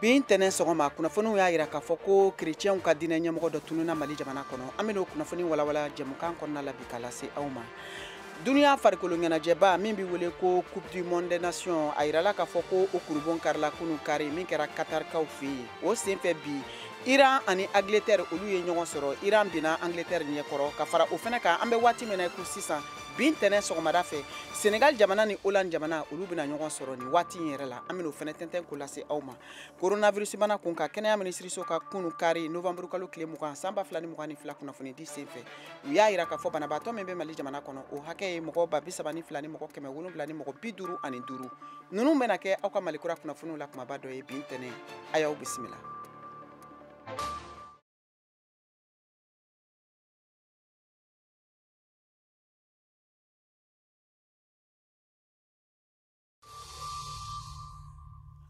Bi ntɛnɛn sɔgɔma, kunnafoniw y'a jira k'a fɔ ko kerecɛnw ka diinɛ ɲɛmɔgɔ dɔ tununna Mali jamana kɔnɔ. An bɛn'o kunnafoni walawala jɛmukan kɔnɔna la bi k'a lase aw ma. Dunuya farikolo ɲɛnajɛba min bɛ wele ko Coupe du monde des nations, a yirala k'a fɔ ko o kurubon karila kunun kari min kɛra Katarikaw fɛ yen. O senfɛ bi, Iran ani Angleterre olu ye ɲɔgɔn sɔrɔ. Iran binna Angleterre ɲɛkɔrɔ. Ka fara o fana kan, an bɛ waati min na i ko sisan, bi ntɛnɛn sɔgɔmada fɛ, Senegal jamana ni Hollande jamana olu bɛna ɲɔgɔn sɔrɔ nin waati in yɛrɛ la. An bɛn'o fana tɛntɛn k'o lase aw ma. Coronavirus bana kun kan, kɛnɛya minisiriso ka kunun kari novembre kalo tile 20 san 2022 kunnafoni di senfɛ, u y'a jira k'a fɔ banabaatɔ min bɛ Mali jamana kɔnɔ, o hakɛ ye mɔgɔ 32 755. Ninnu bɛna kɛ aw ka Malikura kunnafoniw la kumaba dɔ ye bi ntɛnɛn. A y'aw bisimila.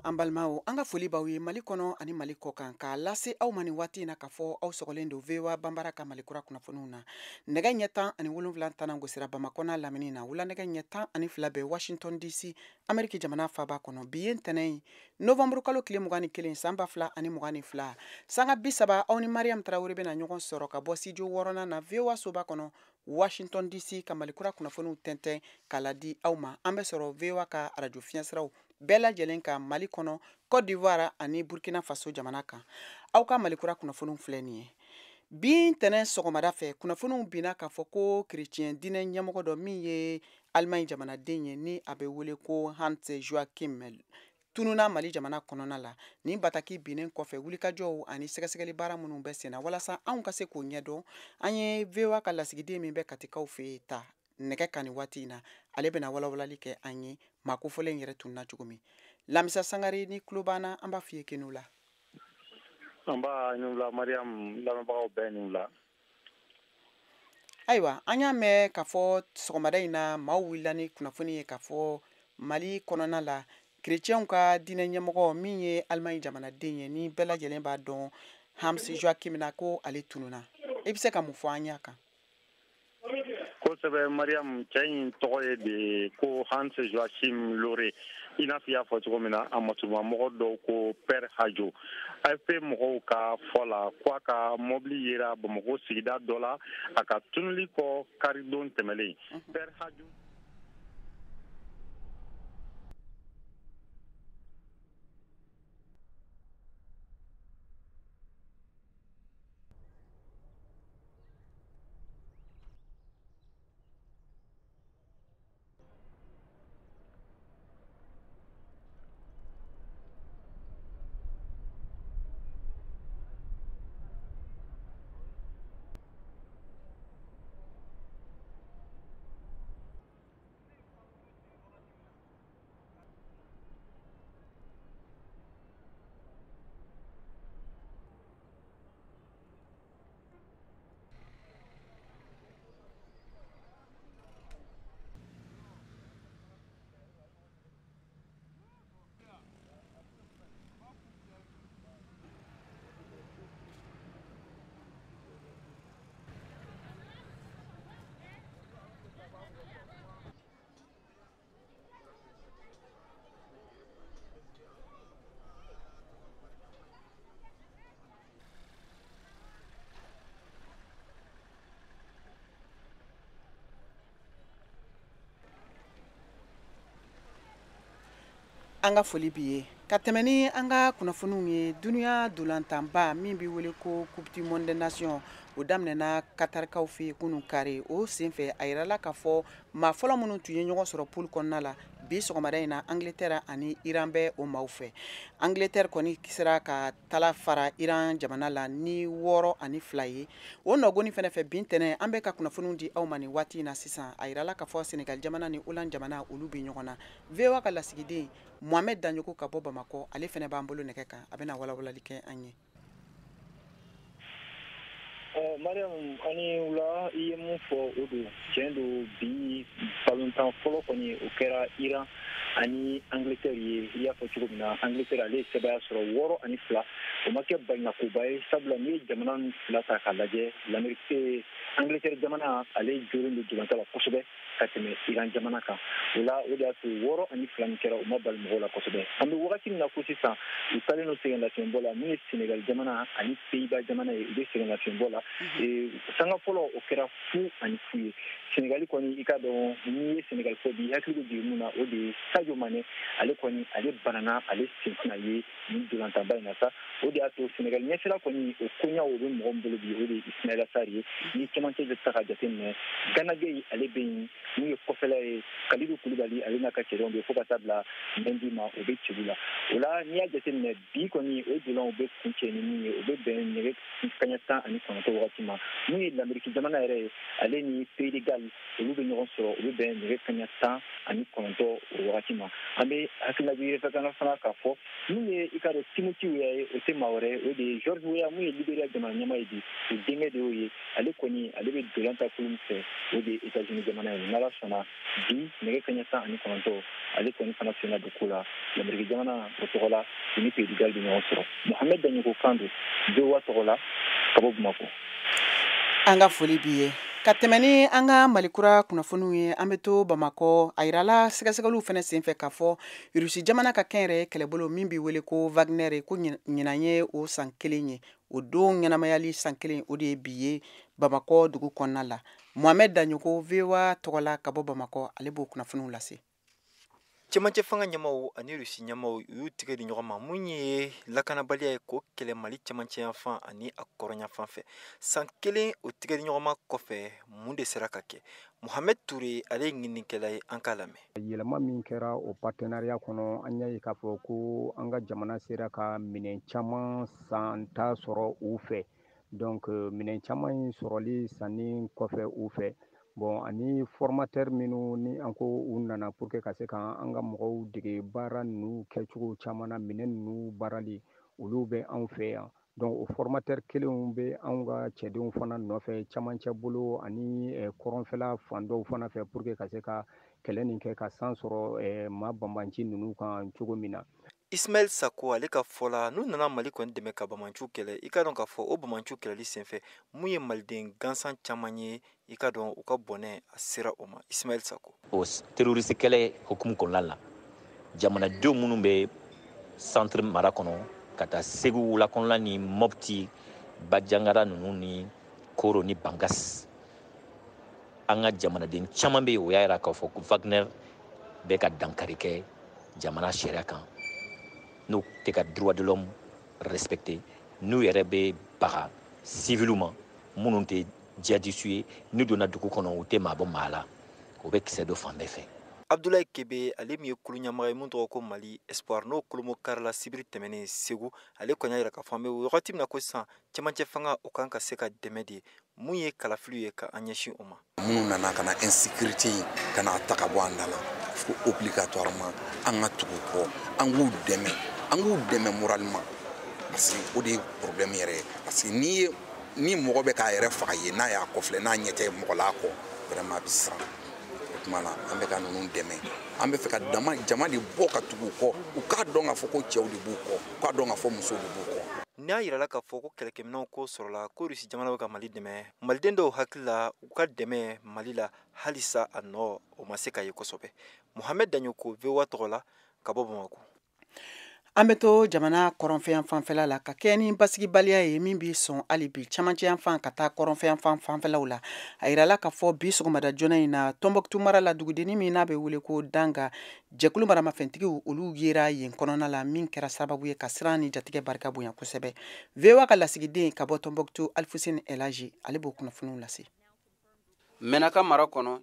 An balimaw, an ka foli b'aw ye Mali kɔnɔ ani Mali kɔ kan, k'a lase aw ma nin waati in na k'a fɔ aw sɔgɔlen don VOA Banbara ka Malikura kunnafoniw na. Nɛgɛ ɲɛ 17 tanan gosira Bamakɔ n'a lamini na. Wula nɛgɛ ɲɛ 12 bɛ Washington DC, Ameriki jamana faaba kɔnɔ. Bi ye ntɛnɛn ye, novembre kalo tile 21 san 2022. Sanga 30, aw ni Mariam Tarawele bɛna ɲɔgɔn sɔrɔ ka bɔ studio wɔɔrɔnan na VOA soba kɔnɔ Washington DC, ka Malikura kunnafoniw tɛntɛn k'a ladi aw ma. An bɛ sɔrɔ VOA ka arajo fiɲɛsiraw bɛɛ lajɛlen ka Mali kɔnɔ, Côte d'Ivoire ani Burkina Faso jamana kan. Aw ka Malikura kunnafoniw filɛ nin ye. Bi ntɛnɛn sɔgɔmada fɛ, kunnafoniw binna k'a fɔ ko kerecɛn diinɛ ɲɛmɔgɔ dɔ min ye Allemagne jamanaden ye, ni a bɛ wele ko Hans Joachim, tununna Mali jamana kɔnɔna la. Nin bataki binnen kɔfɛ, wulikajɔw ani sɛgɛsɛgɛli baara minnu bɛ senna walasa anw ka se k'o ɲɛdɔn, an ye VOA ka lasigiden min bɛ Katikaw fɛ yen ta nɛgɛ kan nin waati in na. Ale bɛna walawalali kɛ an ye maa kofɔlen yɛrɛ tununna cogo min. Lamisa Sangare, ni tulo b'an na, an b'a f'i ye k'i ni wula. An b'a ni wula Mariam, lamɛnbagaw bɛɛ ni wula. Ayiwa, an y'a mɛn k'a fɔ sɔgɔmada in na, maaw wulila ni kunnafoni ye k'a fɔ Mali kɔnɔna la, kerecɛnw ka diinɛ ɲɛmɔgɔ min ye Allemagne jamanaden ye, ni bɛɛ lajɛlen b'a dɔn Hans Joachim na, ko ale tununna. I bɛ se ka mun fɔ an y'a kan? Kosɛbɛ Mariam, cɛ in tɔgɔ ye de ko Hans Joachim Lore. I n'a fɔ i y'a fɔ cogo min na, a masurumamɔgɔ dɔw ko Père Hajo. AFP mɔgɔw ka fɔ la ko a ka mɔbili yera Bamakɔ sigida dɔ la a ka tunuli kɔ karidon tɛmɛlen. Père Hajo An ka foli b'i ye. Ka tɛmɛ ni an ka kunnafoniw ye, dunuya dolantanba min bɛ wele ko Coupe du monde des nations, o daminɛna Katarikaw fɛ yen kunun kari. O senfɛ, a yirala k'a fɔ maa fɔlɔ minnu tun ye ɲɔgɔn sɔrɔ poule kɔnɔna la, bi sɔgɔmada in na, Angleterre ani Iran bɛ o maaw fɛ. Angleterre kɔni sera ka tala fara Iran jamana la ni 6-2 ye. O nɔgɔni fɛnɛ fɛ, bi ntɛnɛn, an bɛ ka kunnafoniw di aw ma nin waati in na sisan. A yirala k'a fɔ Senegal jamana ni Hollande jamana olu bɛ ɲɔgɔn na. VOA ka lasigiden Mohamed Dagnoko ka bɔ Bamakɔ, ale fɛnɛ b'an bolo nɛgɛ kan, a bɛna walawalali kɛ an ye. Mariam, ani wula. I ye mun fɔ, o don, tiɲɛ don. Bi balontan fɔlɔ kɔni, o kɛra Iran ani Angleterre ye. I y'a fɔ cogo min na, Angleterre ale ye sɛbɛya sɔrɔ 6-2. O ma kɛ baɲakoba ye, sabula n'i ye jamana fila ta k'a lajɛ, l'Amérique, Angleterre jamana ale jɔlen don dolantan la kosɛbɛ. ka tɛmɛ Iran jamana kan. O la, o de y'a to 6-2 min kɛra, o ma bali mɔgɔw la kosɛbɛ. An bɛ wagati min na ko sisan, u taalen don sɛgɛnlafiɲɛbɔ la. Mun ye Senegal jamana ani Pays-Bas jamana ye, u bɛ sɛgɛnlafiɲɛbɔ la. Sanga fɔlɔ, o kɛra 0-0 ye. Senegali kɔni, i ka dɔn, n'i ye Senegal fɔ bi, i hakili bɛ jigin mun na, o de ye Sadio Mané. Ale kɔni, ale banana, ale sen tɛna ye nin dolantanba in na sa. O de y'a to Senegal ɲɛsira kɔni, o koɲaw, o bɛ mɔgɔ min bolo bi, o de ye Ismaïla Sarr ye. Ni cɛmancɛ ta ka jateminɛ, Gana Gueye, ale bɛ yen. Mun ye kɔfɛla ye, Kalidou Koulibaly, ale n'a ka cɛdenw bɛ, fo ka taa bila Mendy ma, o bɛ celu la. O la, n'i y'a jateminɛ bi kɔni, o dolanw bɛ kuncɛ ni mun ye, o bɛ bɛn nɛgɛ kaɲɛ 19 wagati ma. Mun ye Lamɛriki jamana yɛrɛ ye, ale ni Pays de Galles, olu bɛ ɲɔgɔn sɔrɔ, o bɛ bɛn nɛgɛ kaɲɛ 19 o wagati ma. An bɛ hakililajigin fana k'a fɔ mun ye, i ka dɔn, Timothy Weah ye, o tɛ maa wɛrɛ ye, o de ye George Weah, mun ye Liberia jamana ɲɛmaa ye bi, o denkɛ de y'o ye. Ale kɔni, ale bɛ dolan ta kulu min fɛ, o de ye États-Unis jamana ye. N'Ala sɔnna, bi nɛgɛ kaɲɛ 19, ale kɔni fana senna don ko la Lamɛriki jamana o tɔgɔ la, u ni Pays de Galles bɛ ɲɔgɔn sɔrɔ. Mohamed Daɲogo kan don VOA tɔgɔ la ka bɔ Bamakɔ. An ka foli b'i ye. Ka tɛmɛ ni an ka Malikura kunnafoniw ye, an bɛ to Bamakɔ. A yirala sɛgɛsɛgɛliw fɛnɛ senfɛ k'a fɔ Rusi jamana ka kɛnyɛrɛye kɛlɛbolo min bɛ wele ko Wagner, ko ɲinan ye o san kelen ye. O don ɲɛnamayali san kelen, o de ye bi ye Bamakɔ dugu kɔnɔna la. Mohamed Daɲogo, VOA tɔgɔ la ka bɔ Bamakɔ, ale b'o kunnafoniw lase. Cɛmancɛ fanga ɲɛmaw ani Rusi ɲɛmaw y'u tigɛ di ɲɔgɔn ma mun ye lakanabaliya ye k'o kɛlɛ Mali cɛmancɛ yanfan ani a kɔrɔn yanfan fɛ. San kelen o tigɛ di ɲɔgɔn ma kɔfɛ, mun de sera ka kɛ? Mohamed Touré, ale ye ɲininikɛla ye, an k'a lamɛn. Yɛlɛma min kɛra o partenariat kɔnɔ, an y'a ye k'a fɔ ko an ka jamana sera ka minɛn caman san ta sɔrɔ u fɛ. Donc minɛn caman in sɔrɔli sanni kɔfɛ u fɛ, bon, ani formateur minnu ni an ko u nana pour que ka se ka an ka mɔgɔw dege baara ninnu kɛcogo caman na, minɛn ninnu baarali, olu bɛ anw fɛ yan. Donc o formateur kelenw bɛ anw ka cɛdenw fana nɔfɛ camancɛ bolo ani kɔrɔnfɛla fan dɔw fana fɛ, pour que ka se ka kɛlɛ nin kɛ ka san sɔrɔ maa banbanci ninnu kan cogo min na. Ismaël Sako, ale ka fɔ la, n'u nana Mali kɔni dɛmɛ ka bamanciw kɛlɛ, i ka dɔn k'a fɔ o bamanciw kɛlɛli senfɛ, mun ye maliden gansan caman ye, i ka dɔn u ka bɔnɛ a sera o ma. Ismaël Sako. O terroriste kɛlɛ hukumu kɔnɔna la, jamanadenw minnu bɛ centre mara kɔnɔ ka taa Segu wula kɔnɔna ni Mopti, Bajangara ninnu ni Koro ni Bangas, an ka jamanaden caman bɛ yen, o y'a yira k'a fɔ ko Wagner bɛ ka dankari kɛ jamana sariya kan, n'u tɛ ka droit de l'homme respecté, n'u yɛrɛ bɛ baga civiliw ma minnu tɛ djihadistes ye, n'u donna dugu kɔnɔ, u tɛ maa bɔ maa la, u bɛ kisɛ don fan bɛɛ fɛ. Abdoulaye Kebe, ale min ye kulu ɲɛmaga ye mun tɔgɔ ko Mali Espoir, n'o kolomo karila sibiri tɛmɛnen Segu, ale kɔni y'a yira k'a fɔ an bɛ wagati min na ko sisan cɛmancɛ fanga o kan ka se ka dɛmɛ de mun ye kalafiliw ye ka an ɲɛsin o ma. Minnu nana ka na insécurité in ka n'a ta ka bɔ an da la, fo obligatoirement an ka tugu kɔ, an k'u dɛmɛ, an k'u dɛmɛ moralement, parce que o de ye problème yɛrɛ ye. Parce que n'i ye ni mɔgɔ bɛ k'a yɛrɛ faga ye, n'a y'a kɔfilɛ, n'a ɲɛ tɛ mɔgɔ la kɔ, vraiment a bɛ siran. O tuma na, an bɛ ka ninnu dɛmɛ, an bɛ fɛ ka dama jama de bɔ ka tugu u kɔ, u k'a dɔn k'a fɔ ko cɛw de b'u kɔ, u k'a dɔn k'a fɔ musow de b'u kɔ. N'a yirala k'a fɔ ko kɛlɛkɛminɛnw ko sɔrɔla ko Rusi jamana bɛ ka Mali dɛmɛ, maliden dɔw hakili la, u ka dɛmɛ Mali la halisa a nɔ o ma se ka ye kosɛbɛ. Mohamed Daɲoko, VOA tɔgɔ la ka bɔ Bamakɔ. An bɛ to jamana kɔrɔnfɛ fanfɛla la ka kɛ ni basigibaliya ye min b'i sɔn hali bi camancɛ fan ka taa kɔrɔnfɛ fan fanfɛlaw la. A yirala k'a fɔ bi sɔgɔmada joona in na, Tɔnbɔkutu mara la, dugudennin min n'a bɛ wele ko Danga, jɛkulu maramafɛntigiw olu yera yen kɔnɔna la, min kɛra sababu ye ka siran ni jatigɛ barika bonya kosɛbɛ. VOA ka lasigiden ka bɔ Tɔnbɔkutu, Alifuseni Elaji, ale b'o kunnafoniw lase. Mɛnaka mara kɔnɔ.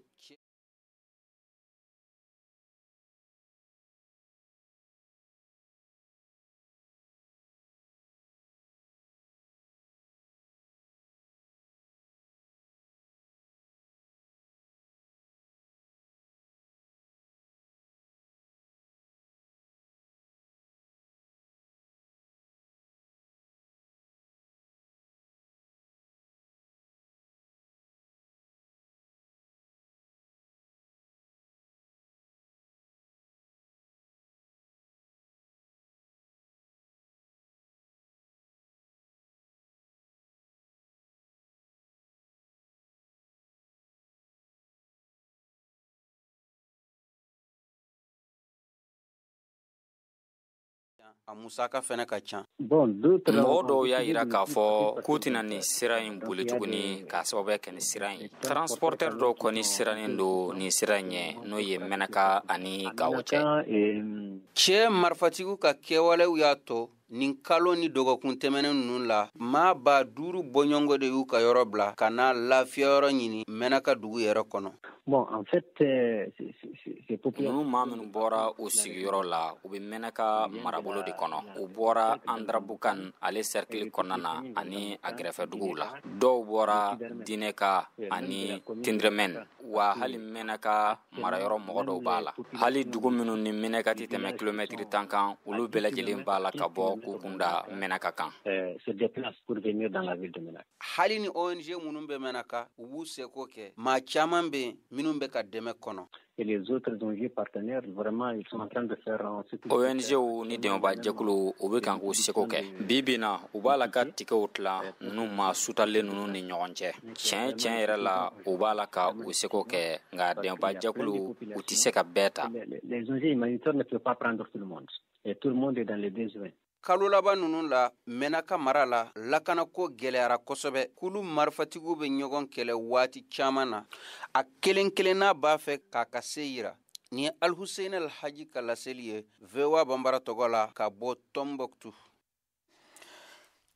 A musaka fɛnɛ ka ca. Mɔgɔ dɔw y'a yira k'a fɔ k'u tɛna nin sira in boli tuguni k'a sababuya kɛ nin sira in. Transporteur dɔw kɔni sirannen don nin sira in ɲɛ, n'o ye Menaka ani Gawo cɛ. Cɛ marifatigiw ka kɛwalew y'a to nin kalo ni dɔgɔkun tɛmɛnen ninnu la, maa 5000 bɔɲɔgɔnko de y'u ka yɔrɔ bila ka na lafiyayɔrɔ ɲini Menaka dugu yɛrɛ kɔnɔ. Bon, en fait, c'est populaire. Ninnu maa minnu bɔra u sigiyɔrɔ la, u bɛ Menaka marabolo de kɔnɔ. U bɔra Andarabukan ale cercle kɔnɔna na ani a gɛrɛfɛ duguw la. Dɔw bɔra Dineka ani Tindrɛmɛn, wa hali Menaka marayɔrɔ mɔgɔ dɔw b'a la. Hali dugu minnu ni Menaka tɛ tɛmɛ kilomɛtiri 10 kan, olu bɛɛ lajɛlen b'a la ka bɔ k'u kunda Menaka kan. Se déplace pour venir dans la ville de Menaka. Hali ni ONG minnu bɛ Menaka, u b'u seko kɛ. Maa caman bɛ yen minnu bɛ ka dɛmɛ kɔnɔ. Et les autres ONG partenaires, vraiment, ils sont en train de faire ONG ni dɛmɛbaa-jɛkuluw, u bɛ kan k'u seko kɛ. Bi bi na, u b'a la ka tigɛw tila ninnu maa sutalen ninnu ni ɲɔgɔn cɛ. Tiɲɛ tiɲɛ yɛrɛ la, u b'a la ka u seko kɛ, nka dɛmɛbaa-jɛkuluw, u tɛ se ka bɛɛ ta. Les ONG humanitaires ne peuvent pas prendre tout le monde. Et tout le monde est dans les besoins. Kalo laban ninnu la, Menaka mara la, lakanako gɛlɛyara kosɛbɛ. Kulu marifatigiw bɛ ɲɔgɔn kɛlɛ waati caman na. A kelen kelenna b'a fɛ k'a ka se yira. Nin ye Alhussein Alhaji ka laseli ye VOA Banbara tɔgɔ la ka bɔ Tombouctou.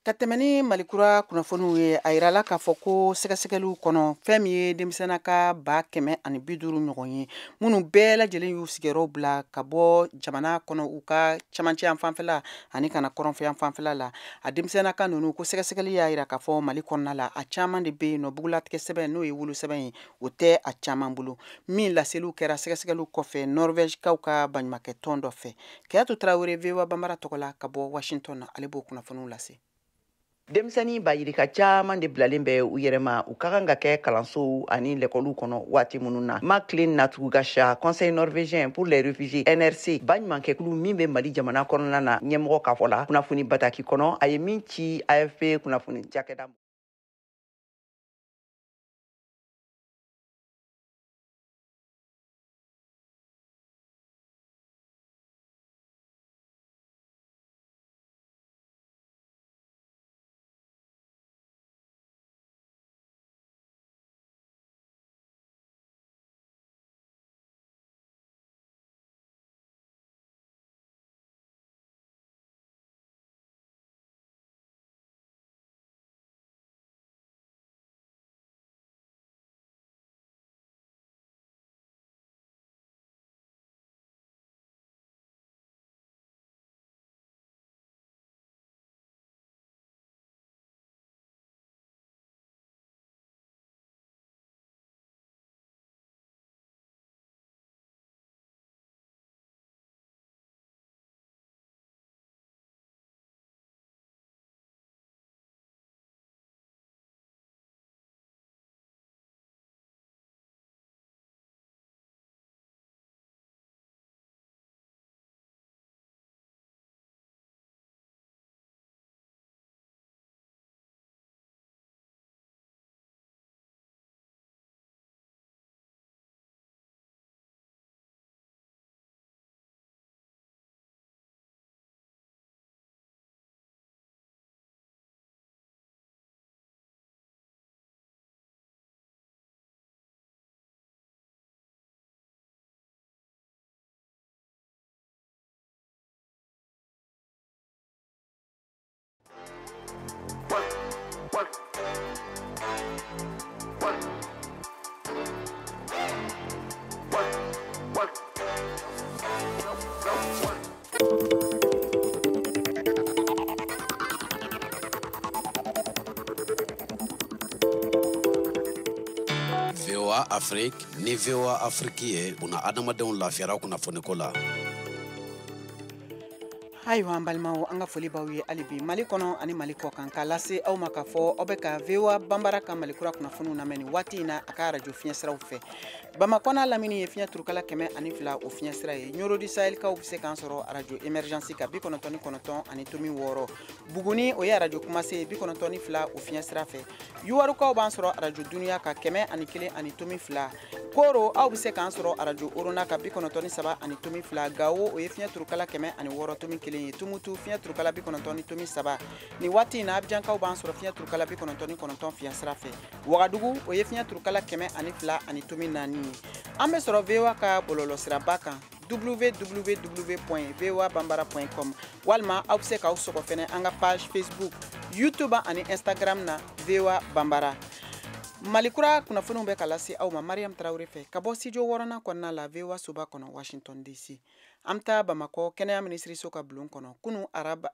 Ka tɛmɛ ni Malikura kunnafoniw ye, a yirala k'a fɔ ko sɛgɛsɛgɛliw kɔnɔ, fɛn min ye denmisɛnnin ka 150 ɲɔgɔn ye, minnu bɛɛ lajɛlen y'u sigiyɔrɔw bila ka bɔ jamana kɔnɔ u ka cɛmancɛ yan fanfɛla ani ka na kɔrɔnfɛ yan fanfɛla la. A denmisɛnnin ka ninnu ko sɛgɛsɛgɛli y'a yira k'a fɔ Mali kɔnɔna la, a caman de bɛ yen nɔ, bugulatigɛ sɛbɛn n'o ye wolosɛbɛn ye, o tɛ a caman bolo. Min laseliw kɛra sɛgɛsɛgɛliw kɔfɛ Norvège-kaw ka baɲumankɛ tɔn dɔ fɛ. Kayatu Tarawele, VOA Banbara tɔgɔ la ka bɔ Washington na, ale b'o kunnafoniw lase. Denmisɛnnin bayirika caman de bilalen bɛ u yɛrɛ ma, u ka kan ka kɛ kalansow ani lɛkɔliw kɔnɔ waati minnu na. Maclean Natugasha, Conseil norvégien pour les réfugiés NRC, baɲumankɛkulu min bɛ Mali jamana kɔnɔna na, ɲɛmɔgɔ ka fɔ la, kunnafoni bataki kɔnɔ, a ye min ci AFP kunnafoni cakɛda VOA Afrique ni VOA Afrique ye buna adamadenw lafiyara kunnafoniko la. Ayiwa an balimaw, an ka foli b'aw ye hali bi Mali kɔnɔ ani Mali kɔ kan, k'a lase aw ma k'a fɔ aw bɛ ka VOA Banbara ka Malikura kunnafoniw lamɛn nin waati in na a ka arajo fiɲɛsiraw fɛ. Bamakɔ n'a lamini ye fiɲɛ turukala 102 o fiɲɛsira ye. Ɲoro du Sahelkaw bɛ se k'an sɔrɔ arajo Emergence kan 99.6. Buguni o ye arajo Kumase 92 o fiɲɛsira fɛ. Yuwarukaw b'an sɔrɔ arajo Duniya kan 101.2. Koro aw bɛ se k'an sɔrɔ arajo Orona kan 93.2. Gawo o ye fiɲɛ turukala 106.1. kelen ye. Tumutu fiɲɛ turukala 90.3. Nin waati in na Abijankaw b'an sɔrɔ fiɲɛ turukala 99 fiɲɛ sira fɛ. Wagadugu o ye fiɲɛ turukala 102.4 ye. An bɛ sɔrɔ VOA ka bɔlɔlɔsiraba kan www.voabambara.com walima aw bɛ se k'aw sɔgɔ fɛnɛ an ka page Facebook, YouTube ani Instagram na VOA Bambara. Malikura kunnafoniw bɛ ka lase aw ma Mariam Traoré fɛ ka bɔ studio 6nan kɔnɔna la VOA soba kɔnɔ Washington DC. An bɛ taa Bamakɔ kɛnɛya minisiriso ka bulon kɔnɔ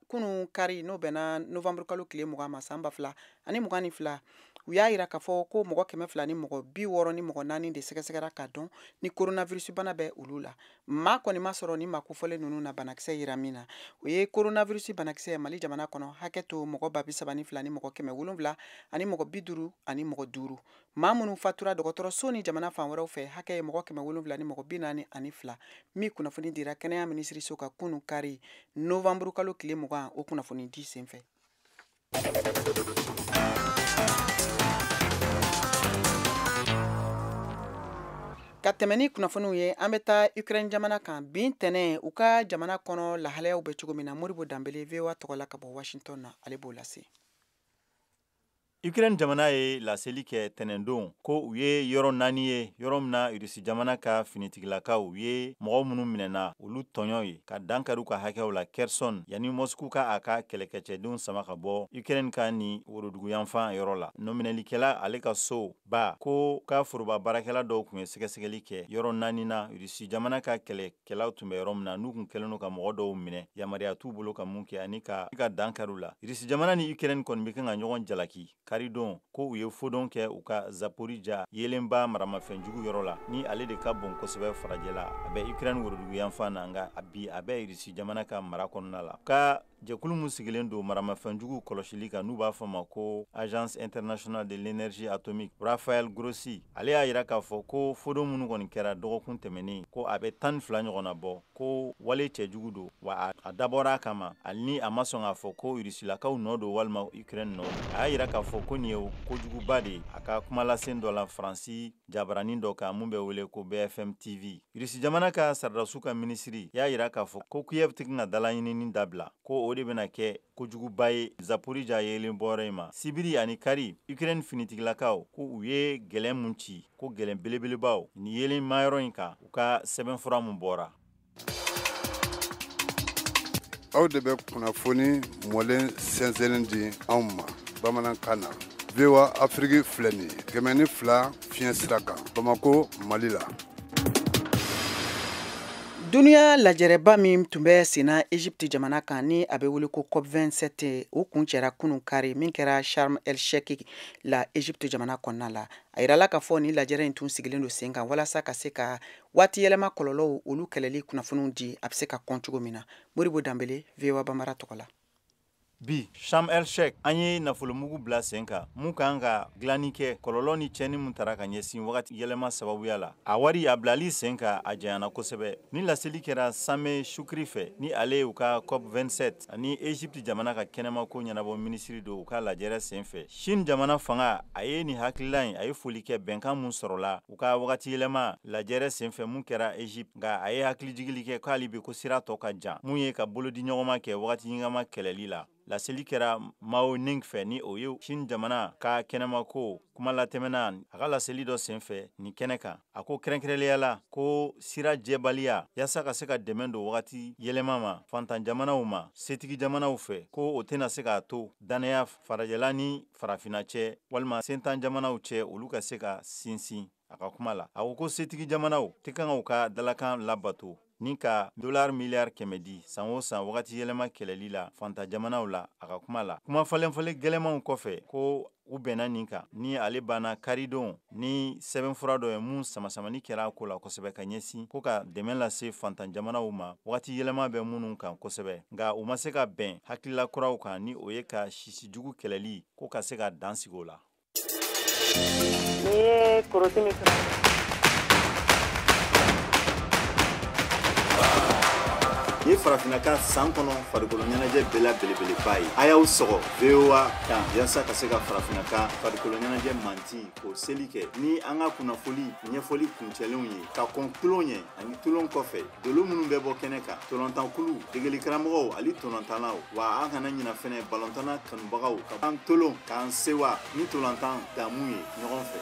kunun kari n'o bɛnna novembre kalo tile 20 ma san 2022. U y'a yira k'a fɔ ko mɔgɔ 264 de sɛgɛsɛgɛra k'a dɔn ni coronavirus bana bɛ olu la. Maa kɔni ma sɔrɔ ni maa kofɔlen ninnu na banakisɛ yira min na. O ye coronavirus banakisɛ Mali jamana kɔnɔ hakɛ to mɔgɔ 32 700 ani mɔgɔ 55. Maa minnu fatura dɔgɔtɔrɔso ni jamana fan wɛrɛw fɛ hakɛ ye mɔgɔ 742 min kunnafoni dira kɛnɛya minisiriso ka kunun kari novembre kalo tile 20 o kunnafoni di senfɛ. Ka tɛmɛ ni kunnafoniw ye, an bɛ taa Ukraine jamana kan bi ntɛnɛn u ka jamana kɔnɔ lahalayaw bɛ cogo min na. Modibo Danbele VOA tɔgɔ la ka bɔ Washington na, ale b'o lase. Ukraine jamana ye laseli kɛ tɛnɛndon ko u ye yɔrɔ 4 ye yɔrɔ min na Irisi jamana ka finitigilakaw u ye mɔgɔ minnu minɛna olu tɔɲɔ ye ka dankari u ka hakɛw la Kherson yanni Moscou ka a ka kɛlɛkɛcɛdenw sama ka bɔ Ukraine ka ni woroduguyanfan yɔrɔ la. Nɔminɛlikɛla ale ka so ba ko ka foroba baarakɛla dɔw tun ye sɛgɛsɛgɛli kɛ yɔrɔ 4 na Irisi jamana ka kɛlɛkɛlaw tun bɛ yɔrɔ min na n'u tun kɛlen don ka mɔgɔ dɔw minɛ yamaruya t'u bolo ka mun kɛ ani ka dankari u la. Irisi jamana ni Ukraine kɔni bɛ kan ka ɲɔgɔn jalaki karidon ko u ye fodon kɛ u ka Zaporizhia yeelenba maramafɛnjugu yɔrɔ la ni ale de ka bon kosɛbɛ farajɛla. A bɛ Ukraine woroduguyanfan na nka bi a bɛ Irisi jamana ka mara kɔnɔna la. Ka jɛkulu min sigilen don maramafɛnjugu kɔlɔsili kan n'u b'a fɔ ma ko Agence internationale de l'énergie atomique Rafael Grossi ale y'a yira k'a fɔ ko fodon minnu kɔni kɛra dɔgɔkun tɛmɛnen ko a bɛ 12 ɲɔgɔnna bɔ ko wale cɛjugu don wa a dabɔra a kama hali ni a ma sɔn k'a fɔ ko Irisilakaw nɔ don walima Ukraine nɔ don. A y'a yira k'a fɔ ko nin ye kojuguba de ye. A ka kumalasen dɔ la Faransi jabaranin dɔ kan mun bɛ wele ko BFM TV. Irisi jamana ka sardasiw ka minisiri y'a yira k'a fɔ ko Kiev tɛ ka dalaɲinini dabila ko o de bɛna kɛ kojuguba ye Zaporizhia yeelen bɔyɔrɔ in ma. Sibiri ani kari Ukraine finitigilakaw ko u ye gɛlɛn mun ci ko gɛlɛn belebelebaw ni yeelen mayɔrɔ in kan u ka sɛbɛnfura mun bɔra. Aw de bɛ kunnafoni mɔlen sɛnsɛnnen di anw ma bamanankan na. VOA Afrique filɛ nin ye 102 fiɲɛ sira kan Bamako, Mali la. Duniya lajɛrɛba min tun bɛ senna Egypte jamana kan ni a bɛ wele ko COP27 o kuncɛra kunun kari min kɛra Sharm el Sheikh la Egypte jamana kɔnɔna la. A yirala k'a fɔ ni lajɛrɛ in tun sigilen don sen kan walasa ka se ka waati yɛlɛma kɔlɔlɔw olu kɛlɛli kunnafoniw di a bɛ se ka kɔn cogo min na. Modibo Danbele VOA Bambara tɔgɔ la. Bi Sharm el Sheikh an ye nafolomugu bila sen kan mun kan ka dilanni kɛ kɔlɔlɔ ni tiɲɛni mun tara ka ɲɛsin wagati yɛlɛma sababuya la. A wari a bilali sen kan a janyana kosɛbɛ. Ni laseli kɛra Sameh Shoukry fɛ ni ale ye u ka COP27 ani Egypte jamana ka kɛnɛmako ɲɛnabɔ minisiri don u ka lajɛrɛ sen fɛ. Chine jamana fanga a ye nin hakilila in a ye foli kɛ bɛnkan mun sɔrɔla u ka wagati yɛlɛma lajɛrɛ sen fɛ mun kɛra Egypte nka a ye hakilijigili kɛ k'ale bi ko sira tɔ ka jan mun ye ka bolodi ɲɔgɔnma kɛ wagati ɲɛnama kɛlɛli la. Laseli kɛra Mao Ning fɛ ni o ye Chine jamana ka kɛnɛmako kuma latɛmɛna a ka laseli dɔ senfɛ nin kɛnɛ kan. A ko kɛrɛnkɛrɛnnenya la ko sira jɛbaliya yaasa ka se ka dɛmɛ don wagati yɛlɛma ma fantan jamanaw ma setigi jamanaw fɛ ko o tɛna se k'a to dannaya farajɛla ni farafinna cɛ walima sentan jamanaw cɛ olu ka se ka sinsin. A ka kuma la a ko setigi jamanaw tɛ kan k'u ka dalakan labato ni ka $100 milliard di san o san wagati yɛlɛma kɛlɛli la fanta jamanaw la. A ka kuma la kuma falenfalen gɛlɛmanw kɔfɛ ko u bɛnna nin kan ni ale banna karidon ni sɛbɛnfura dɔ ye mun samasamani kɛra a ko la kosɛbɛ ka ɲɛsin ko ka dɛmɛ lase fantan jamanaw ma wagati yɛlɛma bɛ minnu kan kosɛbɛ nka u ma se ka bɛn hakilila kuraw kan ni o ye ka sisijugu kɛlɛli ko ka se ka dan sigi o la. N'i ye korosi min sɔrɔ. Ni farafinna ka san kɔnɔ farikolo ɲɛnajɛ bɛɛ la belebeleba ye. A y'aw sɔgɔ VOA kan yaasa ka se ka farafinna ka farikolo ɲɛnajɛ manti k'o seli kɛ ni an ka kunnafoli ɲɛfɔli kuncɛlenw ye ka kɔn tulon ɲɛ ani tulon kɔfɛ, dolo minnu bɛ bɔ kɛnɛ kan, tolontankulu, degelikaramɔgɔw ani tolontannaw. Wa an kana ɲina fɛnɛ balontanna kanubagaw ka an tolon k'an sewa ni tolontan damu ye ɲɔgɔn fɛ.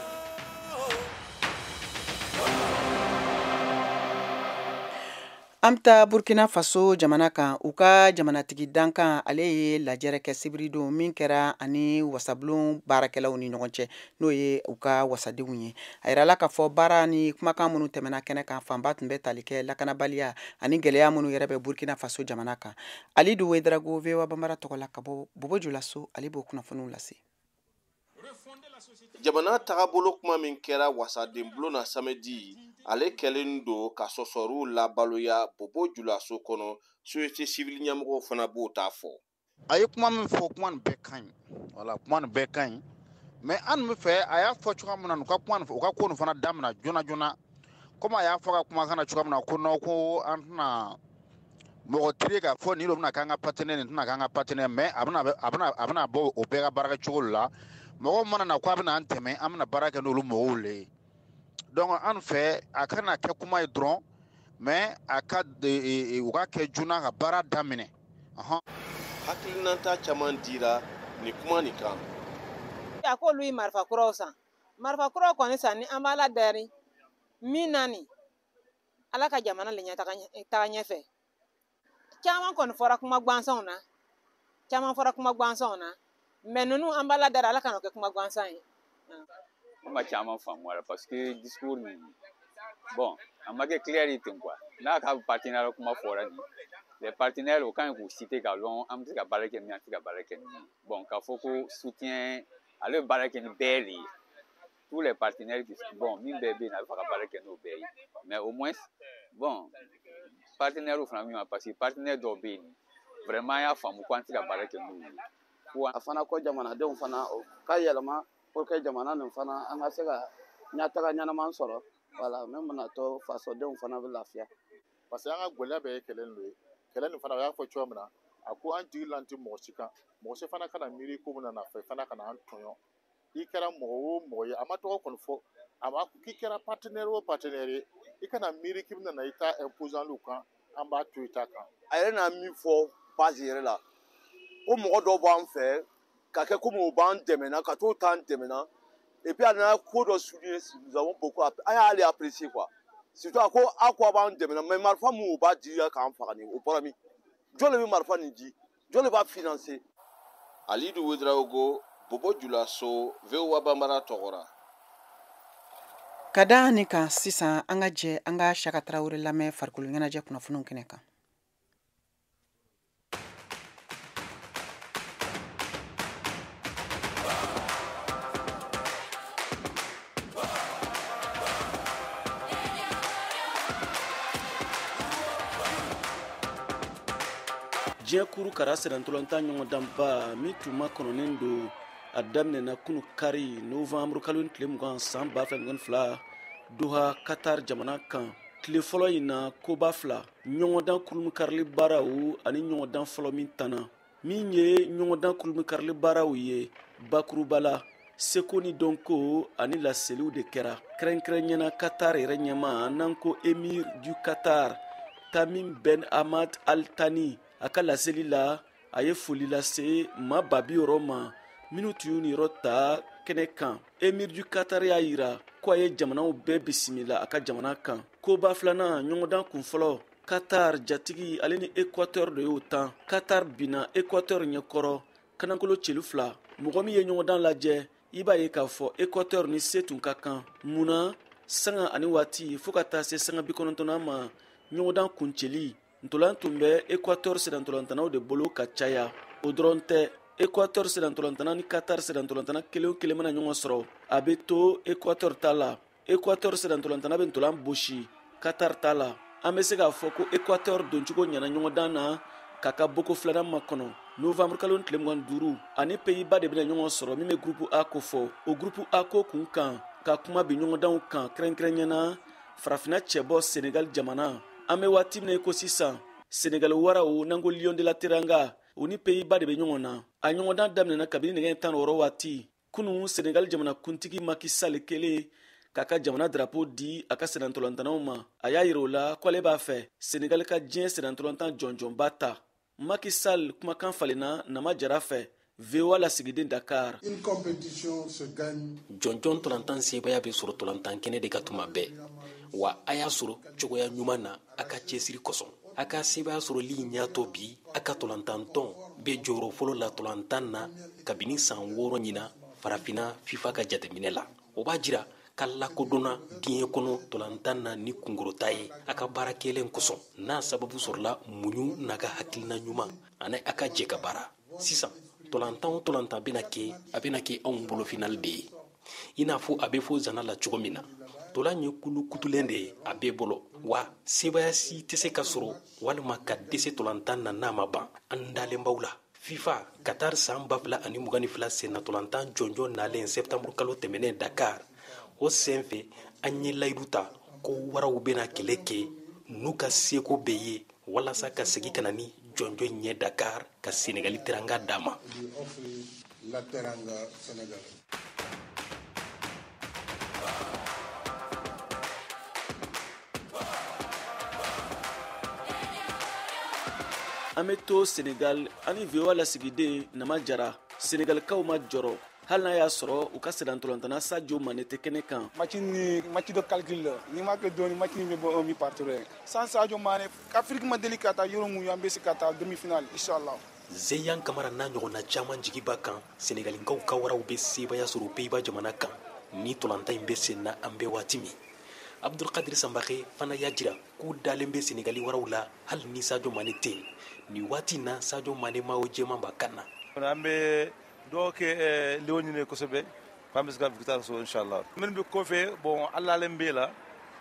An bɛ taa Burkina Faso jamana kan. U ka jamanatigi dankan, ale ye lajɛrɛ kɛ sibiridon min kɛra ani wasabulon baarakɛlaw ni ɲɔgɔn cɛ, n'o ye u ka wasadenw ye. A yirala k'a fɔ baara ni kumakan minnu tɛmɛna kɛnɛ kan, fanba tun bɛ tali kɛ lakanabaliya ani gɛlɛya minnu yɛrɛ bɛ Burkina Faso jamana kan. Alidu Wedrago, VOA Bambara tɔgɔ la ka bɔ Bobo Julaso, ale b'o kunnafoniw lase. Jamana tagabolo kuma min kɛra wasadenbulon na samedi, ale kɛlen don ka sɔsɔriw labaloya Bobo Julaso kɔnɔ. Société civile ɲɛmɔgɔw fana b'o ta fɔ. A ye kuma min fɔ, kuma nin bɛɛ ka ɲi, wala kuma nin bɛɛ ka ɲi, mais an bɛ fɛ a y'a fɔ cogoya min na, u ka kuma nin, u ka ko nin fana daminɛ joona joona, komi a y'a fɔ ka kumakan na cogoya min na ko non, ko an tɛna mɔgɔ tiri k'a fɔ nin de bɛna k'an ka partenaire, nin tɛna k'an ka partenaire, mais a bɛna bɔ o bɛɛ ka baarakɛcogo la. Mɔgɔw mana na ko a bɛna an dɛmɛ, an bɛna baara kɛ n'olu mɔgɔw le ye. Donc an fɛ a kana kɛ kuma ye dɔrɔn, mais a ka u ka kɛ joona ka baara daminɛ. Hakilinata caman dira nin kuma nin kan. A k'olu ye marifa kuraw san, marifa kuraw kɔni san ni an b'a la dari min na nin, Ala ka jamana le ɲɛtaga ɲɛfɛ. Caman kɔni fɔra kuma gansanw na, caman fɔra kuma gansanw na, mais ninnu an b'a la dari Ala kana o kɛ kuma gansan ye. Ne ma caman faamu a la parce que discours nin, bon, a ma kɛ clair ye ten quoi. N'a ka partenaire kuma fɔra nin, les partenaires o kan k'u citer k'a lɔn an bɛ se ka baara kɛ min, an tɛ se ka baara kɛ min ye. Bon, k'a fɔ ko soutien, ale bɛ baara kɛ ni bɛɛ de ye. Tous les partenaires qui, bon, min bɛɛ bɛ yen, a bɛ fɛ ka baara kɛ n'o bɛɛ ye. Mais au moins, bon, partenaires fana bɛ ɲɔgɔn, parce que partenaire dɔw bɛ yen, vraiment an y'a faamu ko an tɛ se ka baara kɛ n'u ye. A fana ko jamanadenw fana o ka yɛlɛma pour que jamana nin fana an ka se ka ɲɛtaga ɲɛnama sɔrɔ, wala min bɛna to fasodenw fana bɛ lafiya. Parce que an ka gɛlɛya bɛɛ ye kɛlɛ nin ye. Kɛlɛ nin fana, o y'a fɔ cogoya min na, a ko an jigi lan tɛ mɔgɔ si kan, mɔgɔ si fana kana miiri ko min na fɛ fana kana an tɔɲɔ. I kɛra mɔgɔ o mɔgɔ ye, a ma tɔgɔ kɔni fɔ, a ma k'i kɛra partenaire o partenaire ye, i kana miiri k'i bɛna na i ta imposant kan, an b'a to i ta kan. A yɛrɛ n'a min fɔ base yɛrɛ la, ko mɔgɔ dɔw b'an fɛ ka kɛ komi u b'an dɛmɛ, ka t'o t'an dɛmɛ, et puis a nana ko dɔ souligner, nous avons beaucoup, an y'ale apprécier quoi. Surtout a ko a ko a b'an dɛmɛ, mais marifa mun u b'a di k'an faga nin, o bɔra min? Jɔn de bɛ marifa nin di? Jɔn de b'a financer? Alidu Wedraogo, Bobo Julaso, VOA Bambara tɔgɔ la. Ka da nin kan sisan, an ka jɛ an ka Saka Tarawele lamɛn farikolo ɲɛnajɛ kunnafoniw kɛnɛ kan. Diɲɛ kuru kara sennantolatan ɲɔgɔndanba min tun makɔnɔnen don, a daminɛna kunu kari novembre kalo tile 20 san 2022 Doha, Qatar jamana kan. Tile fɔlɔ in na, koba fila, ɲɔgɔndan kurunkarili baaraw ani ɲɔgɔndan fɔlɔ min tanna. Min ye ɲɔgɔndan kurunkarili baaraw ye, bakuruba la seko ni dɔnko ani laseliw de kɛra, kɛrɛnkɛrɛnyana Qatar yɛrɛ ɲɛma, n'an ko Emir du Qatar Tamim Ben Ahmad Al Thani. A ka laseli la, a ye foli lase maa 60 ma minnu tun y'u niyɔrɔ ta kɛnɛ kan. Emir du Qatar y'a yira ko a ye jamanaw bɛɛ bisimila a ka jamana kan. Koba filanan, ɲɔgɔndan kunfɔlɔ, Qatar jatigi ale ni Équateur de y'o tan. Qatar binna Équateur ɲɛkɔrɔ kanankolo celu 2. Mɔgɔ min ye ɲɔgɔndan lajɛ, i b'a ye k'a fɔ Équateur ni se tun ka kan. Munna sanga ani waati fo ka taa se sanga 90 ma, ɲɔgɔndan kuncɛli ntolan tun bɛ Équateur sennantolantanaw de bolo ka caya. O dɔrɔn tɛ, Équateur sennantolantana ni Qatar sennantolantana kelen o kelen mana ɲɔgɔn sɔrɔ, a bɛ to Équateur ta la. Équateur sennantolantana bɛ ntolan bosi Qatar ta la. An bɛ se k'a fɔ ko Équateur doncogo ɲɛna ɲɔgɔndan na k'a ka boko filanan makɔnɔ. Novembre kalo tile 25 ani Pays-Bas de bɛna ɲɔgɔn sɔrɔ min bɛ groupe A ko fɔ. O groupe A ko kun kan ka kuma bi ɲɔgɔndanw kan, kɛrɛnkɛrɛnyana farafinna cɛbɔ Senegal jamana. An bɛ waati min na i ko sisan, Senegal waraw n'an ko Lion de la Teranga, u ni Pays-Bas de bɛ ɲɔgɔn na. A ɲɔgɔndan daminɛna kabini nɛgɛ 16 waati. Kunun Senegal jamana kuntigi Macky Sall kelen k'a ka jamana drapeau di a ka sennantolantanaw ma. A y'a yira o la ko ale b'a fɛ Senegal ka diɲɛ sennantolantan jɔnjɔnba ta. Macky Sall kumakan falenna Nama Jara fɛ, VOA lasigiden Dakar. Une compétition se gagne. Jɔnjɔn tolantan sebaaya bɛ sɔrɔ tolantan kɛnɛ de ka tuma bɛɛ. Wa a y'a sɔrɔ cogoya ɲuman na a ka cɛsiri kosɔn. A ka sebaaya sɔrɔli in y'a to bi a ka tolantantɔn bɛ jɔyɔrɔ fɔlɔ la tolantan na kabini san 6 ɲinan farafinna FIFA ka jateminɛ la. O b'a jira ka lakodɔnna diɲɛ kɔnɔ tolantan na ni kunkɔrɔta ye a ka baara kɛlen kosɔn, n'a sababu sɔrɔla muɲu n'a ka hakilina ɲuman ani a ka jɛ ka baara. Sisan tolantan o tolantan bɛna kɛ, a bɛna kɛ anw bolo final de ye, i n'a fɔ a bɛ fɔ zana la cogo min na. Tolan ye kulu kutulen de ye a bɛɛ bolo, wa sebaaya si tɛ se ka sɔrɔ walima ka dɛsɛ tolantan na n'a ma ban. An dalen b'aw la. FIFA Qatar san 2022 senna tolantan jɔnjɔn nalen septembre kalo tɛmɛnen Dakar. O sen fɛ an ye layidu ta ko waraw bɛna kɛlɛ kɛ n'u ka seko bɛɛ ye walasa ka segin ka na ni jɔnjɔn ɲɛ Dakar ka Senegali teranga d'a ma. An bɛ to Senegal ani VOA lasigiden Nama Jara. Senegalikaw ma jɔrɔ hali n'a y'a sɔrɔ u ka sennantolantana Sadio Mane tɛ kɛnɛ kan. Match ni match de calcul la, n'i m'a kɛ dɔɔni match in bɛ bɔ 1 but partout ye. Sans Sadio Mane, Afrique ma deli ka taa yɔrɔ mun an bɛ se ka taa demi-finale inchallah. Zeyan Kamara n'a ɲɔgɔnna caman jigi b'a kan Senegalikaw ka waraw bɛ sebaaya sɔrɔ Pays-Bas jamana kan ni tolantan in bɛ sen na an bɛ waati min. Abdulkadir Sanbake fana y'a jira k'u dalen bɛ Senegali waraw la hali ni Sadio Mane tɛ yen. Nin waati in na Sadio Mane maillot jɛman b'a kan na. An bɛ dɔw kɛ Lion ɲini kosɛbɛ k'an bɛ se ka victoire sɔrɔ inchallah. Minnu bɛ kɔfɛ, bon Ala len b'e la,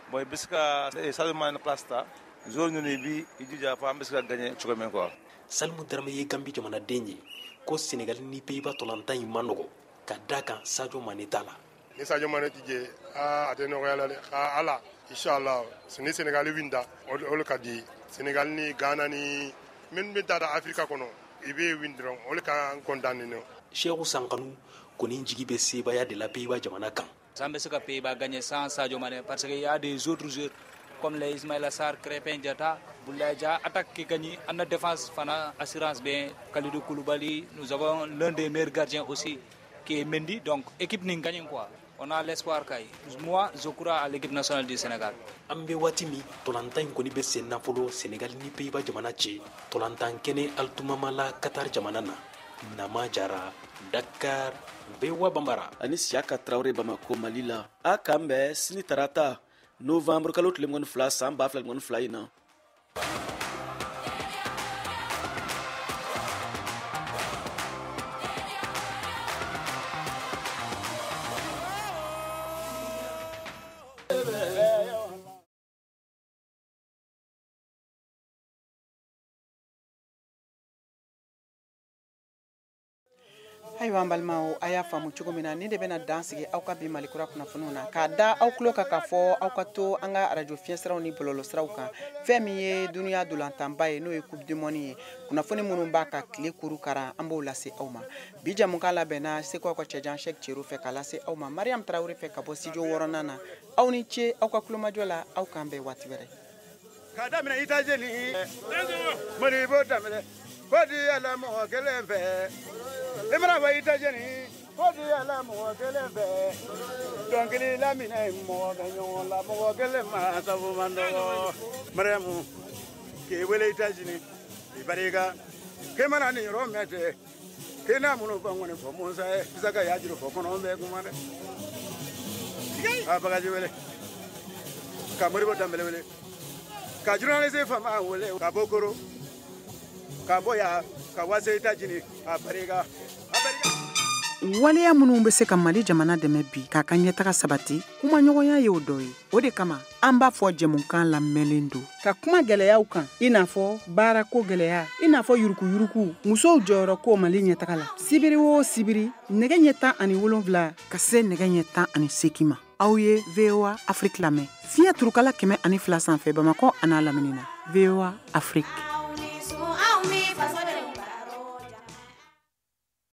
bon i bɛ se ka Sadio Mane place ta, joueur ninnu i b'i jija fo an bɛ se ka gagner cogo min quoi. Salimu Darame ye Gambi jamanaden ye ko Senegali ni Pays-Bas tolantan in man nɔgɔ ka d'a kan Sadio Mane t'a la. Ni Sadio Mane ti je, a tɛ nɔgɔya la dɛ. Ala inchallah ni Senegali winda o le ka di. Senegal ni Ghana ni min bɛ taa Afrika kɔnɔ i bɛ win dɔrɔn o le ka n condamné nɔ. Cheikhou Sankanu kɔni jigi bɛ sebaaya de la Pays-Bas jamana kan. An bɛ se ka Pays-Bas gagner sans Sadio Mane parce que il y a des autres joueurs comme les Ismaïla Sarr, Crépin Diatta, Boulaye Dia, attaque qui gagne, en défense fana assurance bien Kalidou Koulibaly, nous avons l'un des meilleurs gardiens aussi qui est Mendy, donc équipe ni gagne quoi. On a l'espoir kay. Moi, je crois à l'équipe nationale du Sénégal. An bɛ waati min tolantan in kɔni bɛ sen na fɔlɔ Sénégal ni Pays-Bas jamana cɛ tolantan kɛnɛ Altumama la Qatar jamana na. Nama Jara, Dakar, VOA Bambara. Ani Siaka Traoré Bamako, Mali la. A k'an bɛn sini tarata novembre kalo tile 22 san 2022 in na. Ayiwa an balimaw, a y'a faamu cogo min na ni de bɛna dan sigi aw ka bi Malikura kunnafoniw na k'a da aw tulo kan k'a fɔ aw ka to an ka arajo fiɲɛsiraw ni bɔlɔlɔsiraw kan. Fɛn min ye dunuya dolantanba ye n'o ye coupe du monde ye, kunnafoni minnu b'a ka tile kuru kara an b'o lase aw ma. Bi jɛmukan labɛnna Seko ka cɛjan Cheick Cero fɛ k'a lase aw ma Mariam Traoré fɛ ka bɔ studio 6nan na. Aw ni ce aw ka tulomajɔ la, aw k'an bɛn waati wɛrɛ. K'a daminɛ États-Unis, Mali b'o daminɛ ko di ala mɔgɔ kelen fɛ. I mana fɔ États-Unis ko di ala mɔgɔ kelen fɛ. Dɔnkili laminɛ mɔgɔ bɛ ɲɔgɔn la, mɔgɔ kelen ma sabu man dɔgɔ. Mariamu k'e wele États-Unis i barika k'e mana nin yɔrɔ mɛn ten k'e n'a minnu fɔ ŋɔni fɔ Musa ye Isaka y'a juru fɔ kɔnɔ bɛ kuma dɛ. A bagaji wele ka Moribo Danbele wele ka journaliste fama wele ka bɔ Koro ka bɔ yan ka wase États-Unis a barika. Waleya minnu bɛ se ka Mali jamana dɛmɛ bi k'a ka ɲɛtaga sabati, kumaɲɔgɔnya y'o dɔ ye. O de kama an b'a fɔ jɛmukan lamɛnlen don ka kuma gɛlɛyaw kan, i n'a fɔ baarako gɛlɛya, i n'a fɔ yurukuyuruku, musow jɔyɔrɔ ko Mali ɲɛtaga la. Sibiri o sibiri nɛgɛ ɲɛ 17 ka se nɛgɛ ɲɛ 18 ma. Aw ye VOA Afrique lamɛn fiɲɛ turukala 102 sanfɛ Bamakɔ an'a lamini na. VOA Afrique. Faso.